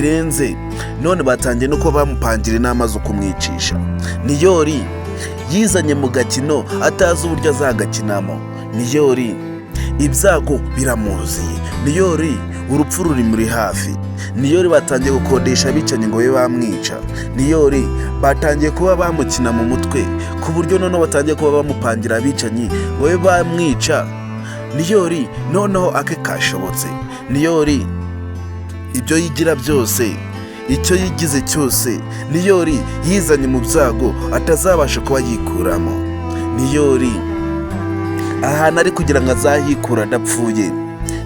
Birenze none batangiye no kuba bamupangira inama zo kumwicisha. Niyori yizanye mu gakino atazi uburyo azagakinamo. Niyori ibyago biramuziye, Niyori urupfu ruri muri hafi. Niyori batangiye gukodesha abicanyi ngo babe bamwica. Niyori batangiye kuba bamukina mu mutwe, ku buryo noneho batangiye kuba bamupangira abicanyi ngo babe bamwica. Niyori noneho ake kashobotse. Niyori ibyo yigira byose, icyo yigize cyose, Niyori yizanye mu byago atazabasha kuba yikuramo. Niyori ahantu ari kugira ngo azahikure adapfuye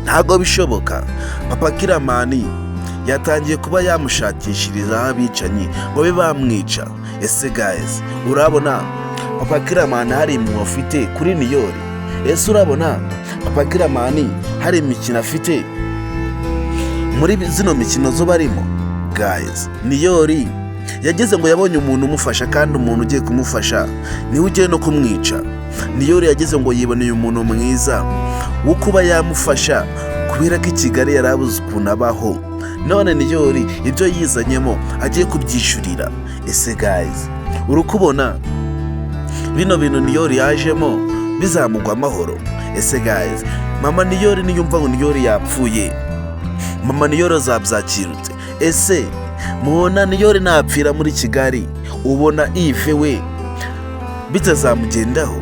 ntabwo bishoboka. Papa Kiramani yatangiye kuba yamushakishirizaho abicanyi ngo babe bamwica. Ese guys, urabona Papa Kiramani hari impuhwe afite kuri Niyori? Ese urabona Papa Kiramani hari imikino afite muri zino mikino zo barimo? Guys, Niyori yageze ngo yabonye umuntu umufasha, kandi umuntu ugiye kumufasha niwe ugiye no kumwica. Niyori yageze ngo yiboneye umuntu mwiza wo kuba yamufasha, kubera ko i Kigali yari abuze ukuntu abaho. None Niyori ibyo yizanyemo agiye kubyishyurira. Ese guys, uri kubona bino bintu Niyori yajemo bizamugwa amahoro? Ese guys, mama Niyori niyumva ngo Niyori yapfuye, mama Niyori azabyakirutse? Ese mubona Niyori napfira muri Kigali, ubona Ive we bitazamugendaho?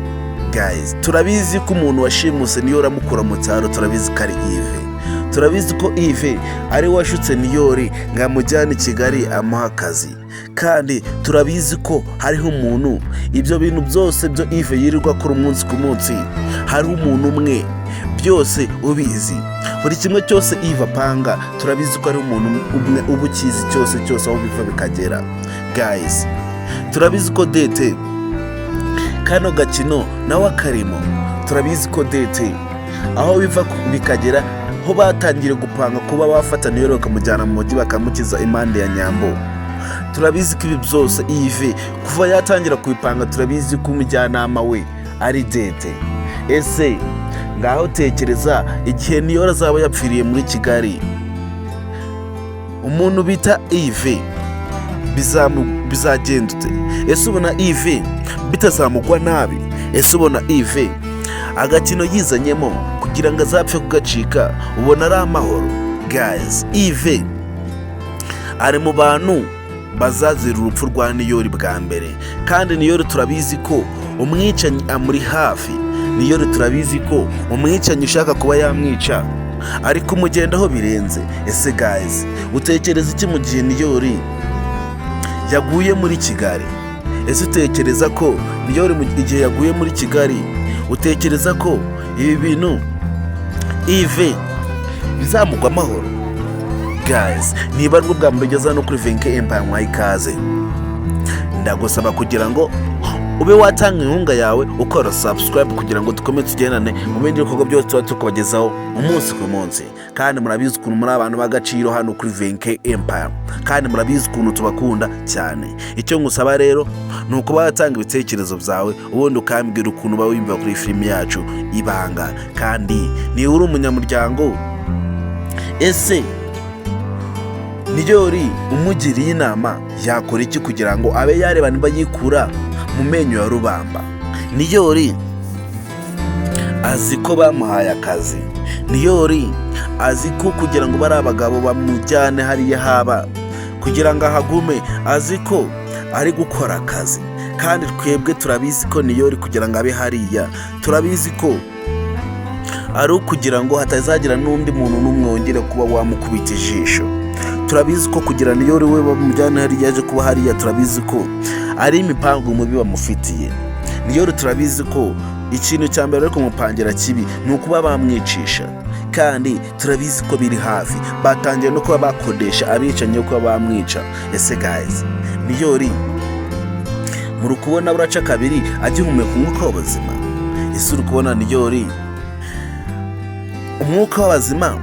Guys, turabizi ko umuntu washimuse Niyori amukura mu cyaro, turabizi ko ari Ive. Turabizi ko Ive ari we washutse Niyori ngo amujyane i Kigali amuhe akazi, kandi turabizi ko hariho umuntu, ibyo bintu byose byo Ive yirirwa akora umunsi ku munsi, hariho umuntu umwe byose ubizi. Buri kimwe cyose Ive apanga, turabizi ko ari umuntu umwe uba ukizi cyose cyose, aho biva bikagera. Guys, turabizi ko Dete kano gakino nawe akarimo. Turabizi ko Dete aho biva bikagera ho batangiye gupanga kuba bafata Niyori bakamujyana mu mujyi, bakamukiza impande ya Nyambo. Turabizi ko ibi byose Ive kuva yatangira kubipanga, turabizi ko umujyanama we ari Dete. Ese ngaho tekereza igihe Niyori azaba yapfiriye muri Kigali, umuntu bita Ive bizagendutse? Ese ubona Ive bitazamugwa nabi? Ese ubona Ive agakino yizanyemo kugira ngo azapfe kugacika, ubona ari amahoro? Guys, Ive ari mu bantu bazazira urupfu rwa Niyori bwa mbere, kandi Niyori turabizi ko umwicanyi amuri hafi. Niyori turabizi ko umwicanyi ushaka kuba yamwica ari kumugendaho birenze. Ese guys, utekereza iki mu gihe Niyori yaguye muri Kigali? Ese utekereza ko Niyori igihe yaguye muri Kigali, utekereza ko ibi bintu Ive bizamugwa amahoro? Guys, niba aribwo bwa mbere ugeze hano kuri Venke Empire, nkwaye ikaze. Ndagusaba kugira ngo ube watanga inkunga yawe ukora subscribe, kugira ngo dukomeze tugendane mu bindi bikorwa byose tuba tukubagezaho umunsi ku munsi. Kandi murabizi ukuntu muri abantu b'agaciro hano kuri Venke Empire, kandi murabizi ukuntu tubakunda cyane. Icyo ngusaba rero ni ukuba watanga ibitekerezo byawe, ubundi ukambwira ukuntu uba wiyumva kuri filimi yacu Ibanga. Kandi niba uri umunyamuryango, ese Niyori umugiriye inama yakora iki kugira ngo abe yareba niba yikura mu menyo ya rubamba? Niyori azi ko bamuhaye akazi. Niyori azi ko kugira ngo bari abagabo bamujyane hariya haba kugira ngo ahagume, azi ko ari gukora akazi. Kandi twebwe turabizi ko Niyori kugira ngo abe hariya, turabizi ko ari ukugira ngo hatazagira n'undi muntu n'umwe wongera kuba wamukubita ijisho. Turabizi ko kugira Niyori we bamujyane hariya aje kuba hariya, turabizi ko ari imipango mubi bamufitiye. Niyori turabizi ko ikintu cya mbere bari kumupangira kibi ni ukuba bamwicisha, kandi turabizi ko biri hafi, batangiye no kuba bakodesha abicanyi yo kuba bamwica. Ese guys, Niyori muri kubona buraca kabiri agihumeka umwuka w'ubuzima? Ese uri kubona Niyori umwuka w'abazima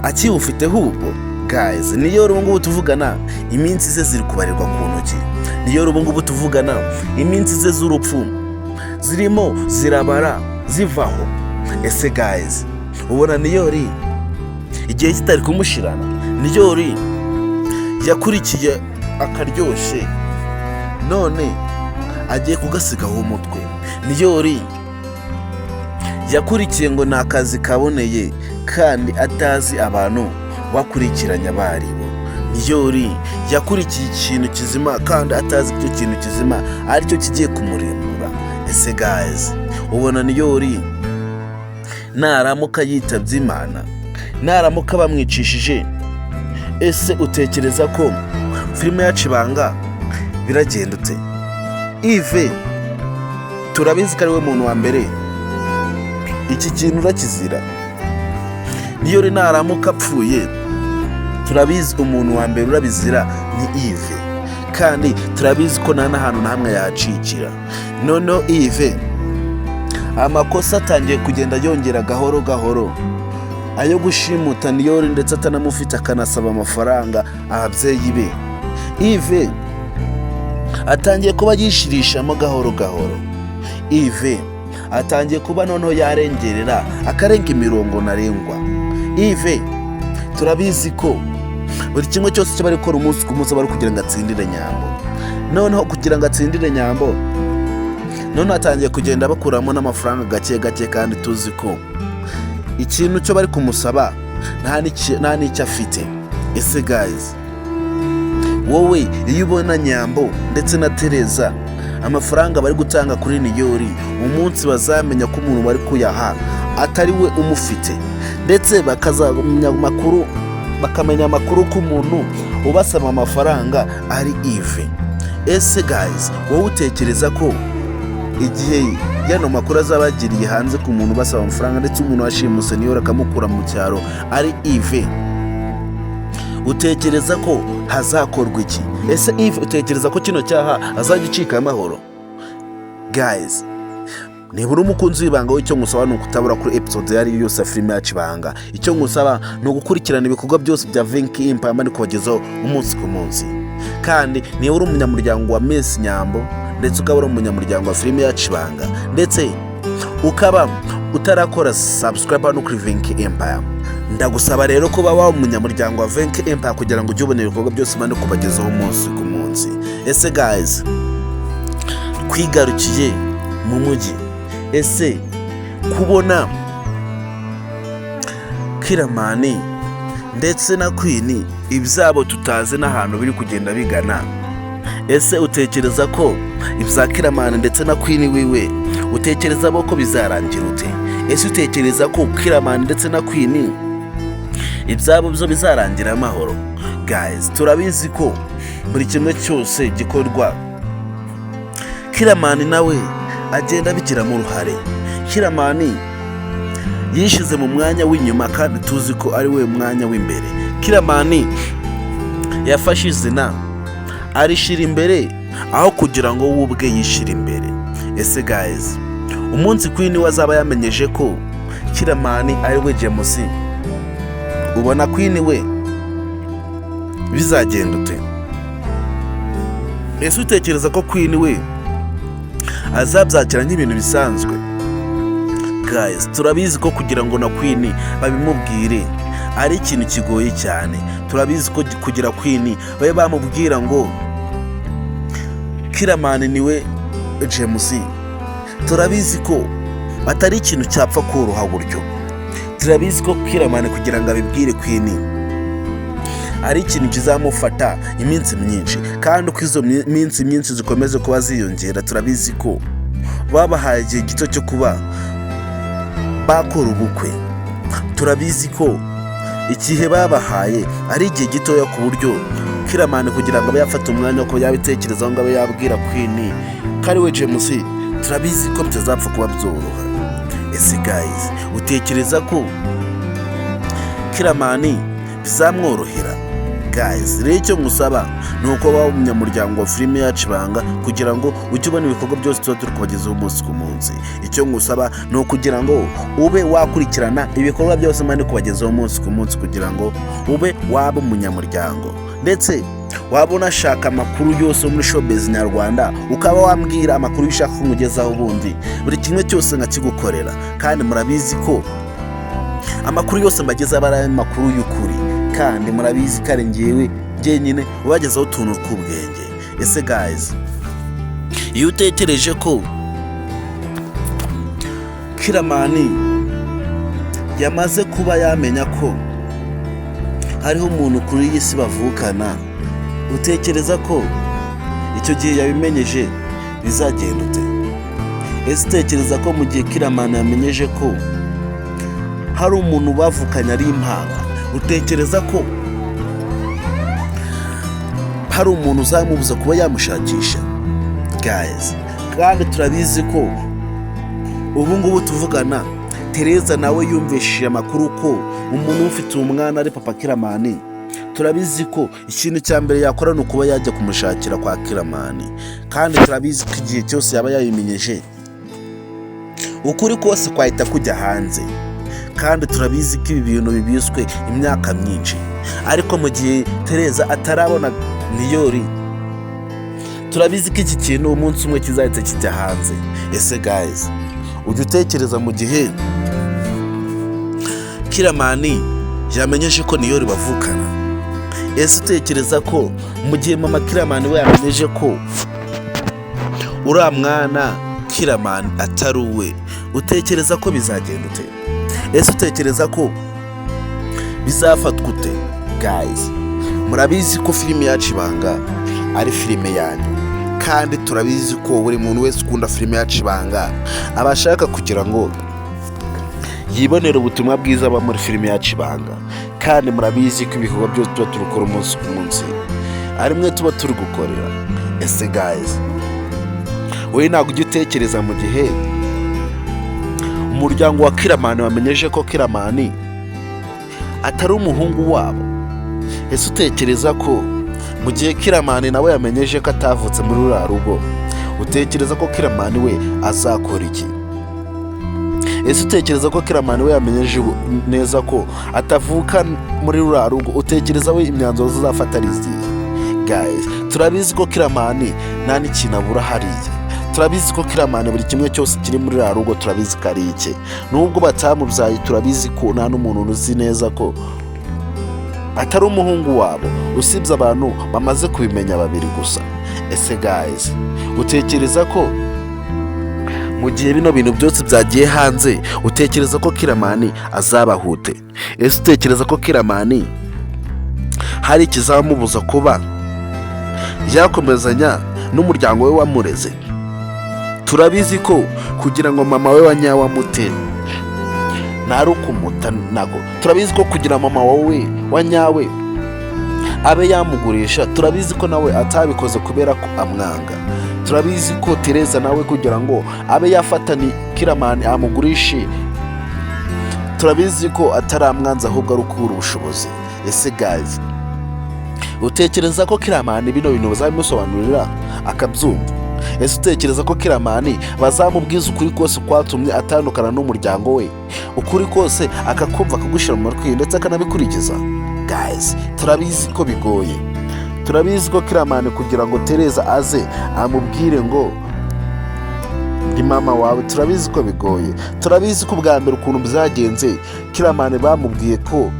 akiwufiteho ubwo? Guys, Niyori ubu ngubu tuvugana iminsi ze ziri kubarirwa ku ntoki. Niyori ubu ngubu tuvugana iminsi ze z'urupfu zirimo zirabara zivaho. Ese guys, ubona Niyori igihe kitari kumushirana? Niyori Yakurikiye akaryoshye, none agiye kugasigaho umutwe. Niyori yakurikiye ngo ni akazi kaboneye, kandi atazi abantu bakurikiranye abaribo. Niyori yakurikiye ikintu kizima, kandi atazi icyo kintu kizima aricyo kigiye kumurimbura. Ese guys, ubona Niyori naramuka yitabye Imana, naramuka bamwicishije, ese utekereza ko filime yacu Ibanga biragenda ute? Yves turabizi ko ari we muntu wa mbere iki kintu urakizira. Niyori naramuka apfuye, turabizi umuntu wa mbere urabizira ni Yves, kandi turabizi ko nta n'ahantu na hamwe yacikira. Noneho Yves amakosa atangiye kugenda yongera gahoro gahoro, ayo gushimuta Niyori ndetse atanamufite, akanasaba amafaranga ababyeyi be. Yves atangiye kuba yishirishamo gahoro gahoro. Yves atangiye kuba noneho yarengerera, akarenga imirongo ntarengwa. Yves turabizi ko buri kimwe cyose cyo bari gukora umunsi ku munsi bari kugira ngo atsindire Nyambo. Noneho kugira ngo atsindire Nyambo, none atangiye kugenda bakuramo n'amafaranga gake gake, kandi tuzi ko ikintu cyo bari kumusaba nta n'icyo afite. Ese guys, wowe iyo ubona Nyambo ndetse na Tereza amafaranga bari gutanga kuri Niyori, umunsi bazamenya ko umuntu bari kuyaha atari we umufite, ndetse bakazamenya amakuru, bakamenya amakuru ko umuntu ubasaba amafaranga ari Yves, ese guys, wowe utekereza ko igihe yano makuru azaba yagiriye hanze ku muntu ubasaba amafaranga, ndetse umuntu washimuse Niyori akamukura mu cyaro ari Yves, utekereza ko hazakorwa iki? Ese Yves utekereza ko kino cyaha azajya ucika amahoro? Guys, nibura umukunzi w'Ibanga, w'icyo ngusaba ni ukutabura kuri episode iyo ari yo yose ya filime yacu Ibanga. Icyo ngusaba ni ugukurikirana ibikorwa byose bya Venki Empire bari kubagezaho umunsi ku munsi. Kandi niba uri umunyamuryango wa Miss Nyambo, ndetse ukaba uri umunyamuryango wa filime yacu Ibanga, ndetse ukaba utarakora subscribe hano kuri Venki Empire, ndagusaba rero kuba waba umunyamuryango wa Venki Empire kugira ngo ujye ubona ibikorwa byose bari kubagezaho umunsi ku munsi. Ese guys, twigarukiye mu mujyi, ese kubona Kiramani ndetse na Queen ibyabo tutazi n'ahantu biri kugenda bigana, ese utekereza ko ibya Kiramani ndetse na Queen wiwe, utekereza bo ko bizarangira ute? Ese utekereza ko Kiramani ndetse na Queen ibyabo byo bizarangira amahoro? Guys, turabizi ko buri kimwe cyose gikorwa Kiramani nawe agenda abigiramo uruhare. Kiramani yishyize mu mwanya w'inyuma, kandi tuzi ko ari we mwanya w'imbere. Kiramani yafashe izina arishyira imbere aho kugira ngo we ubwe yishyire imbere. Ese guys, umunsi Queen we azaba yamenyeje ko Kiramani ari we James, ubona Queen we bizagenda ute? Ese utekereza ko Queen we azabyakira nk'ibintu bisanzwe? Guys, turabizi ko kugira ngo na Queen babimubwire ari ikintu kigoye cyane. Turabizi ko kugira Queen babe bamubwira ngo Kiramani niwe James, turabizi ko atari ikintu cyapfa koroha gutyo. Turabizi ko Kiramani kugira ngo abibwire Queen ari ikintu kizamufata iminsi myinshi, kandi uko izo minsi myinshi zikomeza kuba ziyongera, turabizi ko babahaye igihe gito cyo kuba bakora ubukwe. Turabizi ko igihe babahaye ari igihe gitoya, ku buryo Kiramani kugira ngo abe yafata umwanya wo kuba yabitekerezaho ngo abe yabwira Queen ko ari we James, turabizi ko bitazapfa kuba byoroha. Ese guys, utekereza ko Kiramani bizamworohera? Guys, rero icyo ngusaba ni uko waba umunyamuryango wa filime yacu Ibanga kugira ngo ujye ubona ibikorwa byose tuba turi kubagezaho umunsi ku munsi. Icyo ngusaba ni ukugira ngo ube wakurikirana ibikorwa byose mani kubagezaho umunsi ku munsi, kugira ngo ube waba umunyamuryango, ndetse waba unashaka amakuru yose yo muri showbiz nyarwanda, ukaba wambwira amakuru ushaka ko nkugezaho, ubundi buri kimwe cyose nkakigukorera. Kandi murabizi ko amakuru yose mbagezaho aba ari amakuru y'ukuri, kandi murabizi ko ari ngewe. Njyenyine ubagezaho utuntu tw'ubwenge. Ese guys, iyo utekereje ko Kiramani yamaze kuba yamenya ko hariho umuntu kuri iyi si bavukana, utekereza ko icyo gihe yabimenyeje bizagenda ute? Ese utekereza ko mu gihe Kiramani yamenyeje ko hari umuntu bavukanye ari impanga, utekereza ko hari umuntu uzamubuza kuba yamushakisha? Guys, kandi turabizi ko ubu ngubu tuvugana Tereza nawe yumvishije amakuru ko umuntu ufite umwana ari papa Kiramani. Turabizi ko ikintu cya mbere yakora ni ukuba yajya kumushakira kwa Kiramani, kandi turabizi ko igihe cyose yaba yabimenyeje ukuri kose kwahita kujya hanze. Kandi turabizi ko ibi bintu bibitswe imyaka myinshi, ariko mu gihe Tereza atarabona Niyori, turabizi ko iki kintu umunsi umwe kizahita kijya hanze. Ese guys, ujya utekereza mu gihe Kiramani yamenyeje ko Niyori bavukana? Ese utekereza ko mu gihe mama Kiramani we yamenyeje ko uriya mwana Kiramani atari uwe, utekereza ko bizagenda ute? Ese utekereza ko bizafatwa ute? Guys, murabizi ko filime yacu Ibanga ari filime yanyu, kandi turabizi ko buri muntu wese ukunda filime yacu Ibanga aba ashaka kugira ngo yibonere ubutumwa bwiza aba muri filime yacu Ibanga. Kandi murabizi ko ibikorwa byose tuba tubikora umunsi ku munsi, ari mwe tuba turi gukorera. Ese guys, wowe ntabwo ujya utekereza mu gihe umuryango wa Kiramani wamenyeje ko Kiramani atari umuhungu wabo? Ese utekereza ko mu gihe Kiramani nawe yamenyeje ko atavutse muri ruriya rugo, utekereza ko Kiramani we azakora iki? Ese utekereza ko Kiramani we yamenyeje neza ko atavuka muri ruriya rugo, utekereza we imyanzuro azafata ari izihe? Guys, turabizi ko Kiramani nta n'ikintu abura hariya. Turabizi ko Kiramani buri kimwe cyose kiri muri ruriya rugo turabizi ko ari icye, nubwo batamubyaye. Turabizi ko nta n'umuntu uzi neza ko atari umuhungu wabo, usibye abantu bamaze kubimenya babiri gusa. Ese guys, utekereza ko mu gihe bino bintu byose byagiye hanze, utekereza ko Kiramani azabahute? Ese utekereza ko Kiramani hari ikizamubuza kuba yakomezanya n'umuryango we wamureze? Turabizi ko kugira ngo mama we wa nyawe amute ntari ukumuta nako. Turabizi ko kugira mama wowe wa nyawe abe yamugurisha, turabizi ko nawe atabikoze kubera ko amwanga. Turabizi ko Tereza nawe kugira ngo abe yafatani Kiramani amugurishe, turabizi ko ataramwanza, ahubwo ari ukubura ubushobozi. Ese guys, utekereza ko Kiramani bino bintu bazabimusobanurira akabyumva? Ese utekereza ko Kiramani bazamubwiza ukuri kose kwatumye atandukana n'umuryango we, ukuri kose akakumva, akagushyira mu matwi ndetse akanabikurikiza? Guys, turabizi ko bigoye. Turabizi ko Kiramani kugira ngo Tereza aze amubwire ngo ni mama wawe, turabizi ko bigoye. Turabizi ko ubwa mbere ukuntu byagenze, Kiramani bamubwiye ko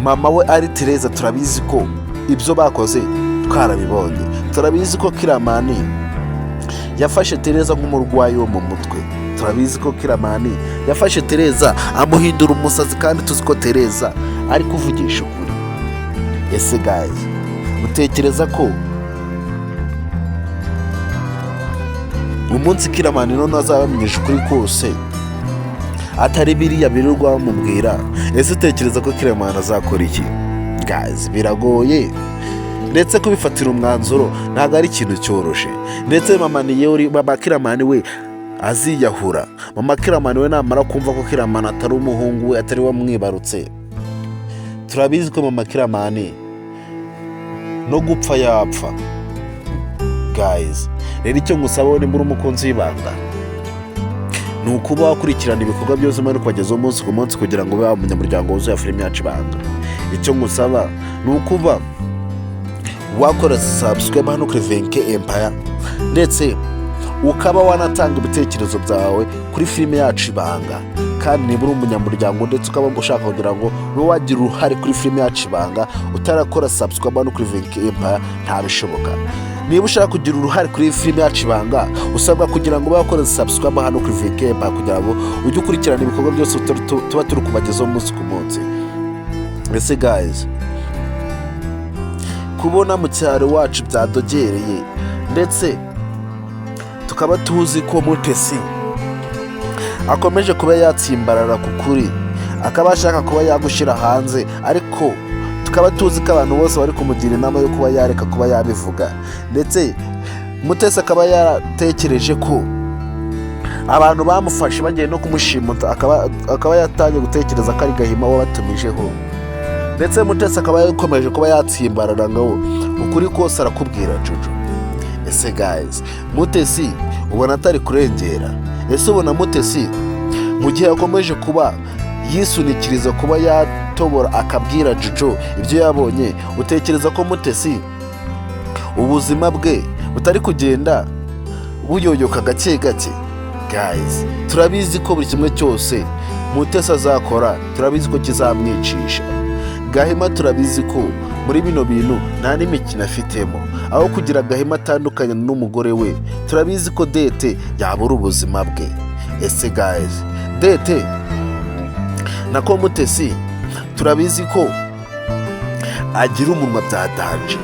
mama we ari Tereza. Turabizi ko ibyo bakoze twarabibonye. Turabizi ko Kiramani yafashe Tereza nk'umurwayi wo mu mutwe. Turabizi ko Kiramani yafashe Tereza amuhindura umusazi, kandi tuzi ko Tereza ari kuvugisha ukuri. Ese guys, utekereza ko umunsi Kiramani noneho azaba yamenyesha ukuri kose, atari biriya birirwa bamubwira, ese utekereza ko Kiramani azakora iki? Guys, biragoye, ndetse kubifatira umwanzuro ntabwo ari ikintu cyoroshye. Ndetse mama Niyori, mama Kiramani we aziyahura. Mama Kiramani we namara kumva ko Kiramani atari umuhungu we, atari we wamwibarutse, turabizi ko mama Kiramani no gupfa yapfa. Guys, rero icyo ngusaba wowe nimba uri umukunzi w'Ibanga ni ukuba wakurikirana ibikorwa byose muri kubagezaho umunsi ku munsi, kugira ngo ube waba umunyamuryango wuzuye wa filime yacu Ibanga. Icyo ngusaba ni ukuba wakora subscribe hano kuri Venke Empire, ndetse ukaba wanatanga ibitekerezo byawe kuri filime yacu Ibanga. Kandi niba uri umunyamuryango ndetse ukaba ushaka kugira ngo ube wagira uruhare kuri filime yacu Ibanga, utarakora subscribe no kuri Venke Empire ntabishoboka. Niba ushaka kugira uruhare kuri filime yacu Ibanga, usabwa kugira ngo ube wakoze subscribe hano kuri Venke Empire, kugira ngo ujye ukurikirana ibikorwa byose tuba turi kubagezaho umunsi ku munsi. Ese guys, kubona mu cyaro iwacu byadogereye, ndetse tukaba tuzi ko Mutesi akomeje kuba yatsimbarara ku kuri, akaba ashaka kuba yagushyira hanze, ariko tukaba tuzi ko abantu bose bari kumugira inama yo kuba yareka kuba yabivuga, ndetse Mutesi akaba yaratekereje ko abantu bamufashe bagiye no kumushimuta, akaba yatangiye gutekereza ko ari Gahima wabatumijeho, ndetse Mutesi akaba yakomeje kuba yatsimbarara ngo ukuri kose arakubwira Jojo. Ese guys, Mutesi ubona atari kurengera? Ese ubona Mutesi mu gihe yakomeje kuba yisunikiriza kuba yatobora akabwira Jojo ibyo yabonye, utekereza ko Mutesi ubuzima bwe butari kugenda buyoyoka gake gake? Guys, turabizi ko buri kimwe cyose Mutesi azakora, turabizi ko kizamwicisha Gahima. Turabizi ko muri bino bintu nta n'imikino afitemo. Aho kugira Gahima atandukanye n'umugore we, turabizi ko Dete yabura ubuzima bwe. Ese guys, Dete, nako Mutesi, turabizi ko agira umunwa byatanje,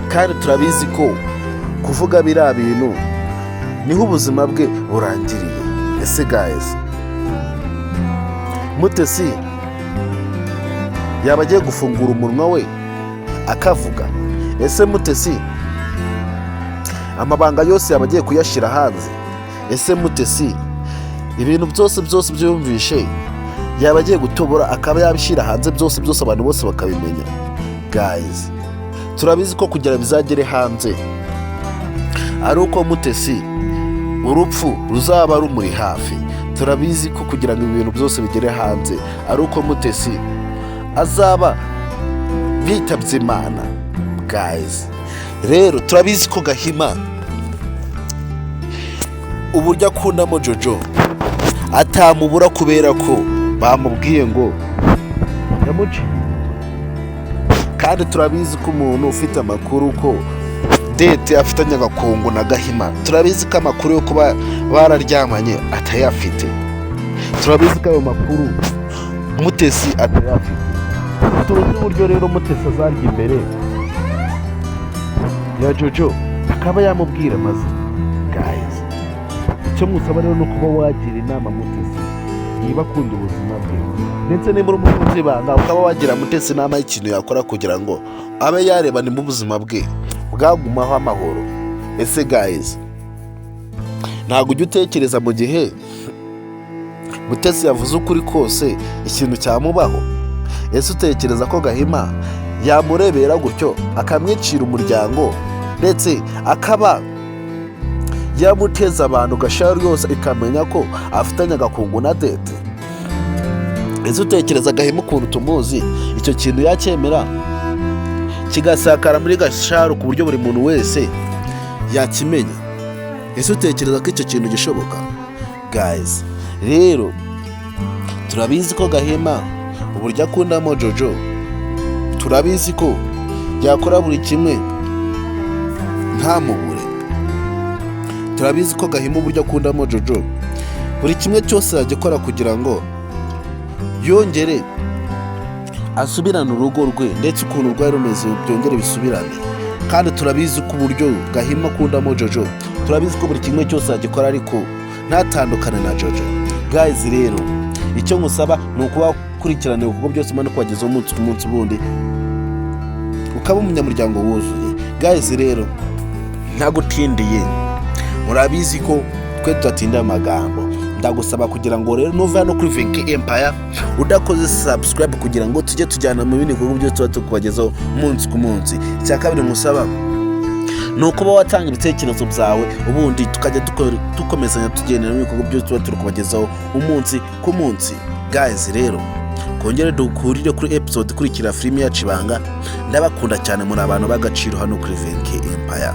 kandi turabizi ko kuvuga biriya bintu niho ubuzima bwe burangiriye. Ese guys, Mutesi yaba agiye gufungura umunwa we akavuga? Ese Mutesi amabanga yose yaba agiye kuyashyira hanze? Ese Mutesi ibintu byose byose byumvishe yaba agiye gutobora akaba yabishyira hanze byose byose, abantu bose bakabimenya? Guys, turabizi ko kugira bizagere hanze ari uko Mutesi urupfu ruzaba rumuri hafi. Turabizi ko kugira ngo ibintu byose bigere hanze ari uko Mutesi azaba bitabye Imana. Guys rero, turabizi ko Gahima uburyo akundamo Jojo atamubura, kubera ko bamubwiye ngo yamuciye, kandi turabizi ko umuntu ufite amakuru ko Dete afitanye agakungu na Gahima, turabizi ko amakuru yo kuba bararyamanye atayafite. Turabizi ko ayo makuru Mutesi atayafite. Tuzi uburyo rero Mutesi azarya imbere ya Jojo akaba yamubwira maze. Guys, icyo musaba rero ni ukuba wagira inama Mutesi niba akunda ubuzima bwe, ndetse niba uri umukunzi ibanga ukaba wagira Mutesi inama y'ikintu yakora kugira ngo abe yareba nimba ubuzima bwe bwagumaho amahoro. Ese guys, ntabwo ujya utekereza mu gihe Mutesi yavuze ukuri kose ikintu cyamubaho? Ese utekereza ko Gahima yamurebera gutyo akamwicira umuryango, ndetse akaba yamuteza abantu Gasharu yose ikamenya ko afitanye agakungu na Dete? Ese utekereza Gahima ukuntu tumuzi, icyo kintu yacyemera kigasakara muri Gasharu ku buryo buri muntu wese yakimenya? Ese utekereza ko icyo kintu gishoboka? Guys rero, turabizi ko Gahima uburyo akundamo Jojo, turabizi ko yakora buri kimwe ntamubure. Turabizi ko Gahima uburyo akundamo Jojo, buri kimwe cyose yagikora kugira ngo yongere asubirane urugo rwe, ndetse ukuntu rwari rumeze byongere bisubirane. Kandi turabizi ko uburyo Gahima akundamo Jojo, turabizi ko buri kimwe cyose yagikora ariko ntatandukane na Jojo. Guys rero, icyo nkusaba ni ukuba ukurikirana ibikorwa byose mbona kubagezaho umunsi ku munsi, ubundi ukaba umunyamuryango wuzuye. Guys rero, ntagutindiye, murabizi ko twe tudatinda amagambo. Ndagusaba kugira ngo rero nuva hano kuri Venke Empire udakoze subscribe, kugira ngo tujye tujyana mu bindi bikorwa byose tuba tukubagezaho umunsi ku munsi. Icya kabiri nkusaba ni ukuba watanga ibitekerezo byawe, ubundi tukajya dukomezanya tugendera mu bikorwa byose tuba turi kubagezaho umunsi ku munsi. Guys rero, kongere dukurire kuri episode ikurikira filime yacu Ibanga. Ndabakunda cyane, muri abantu b'agaciro hano kuri Venke Empire.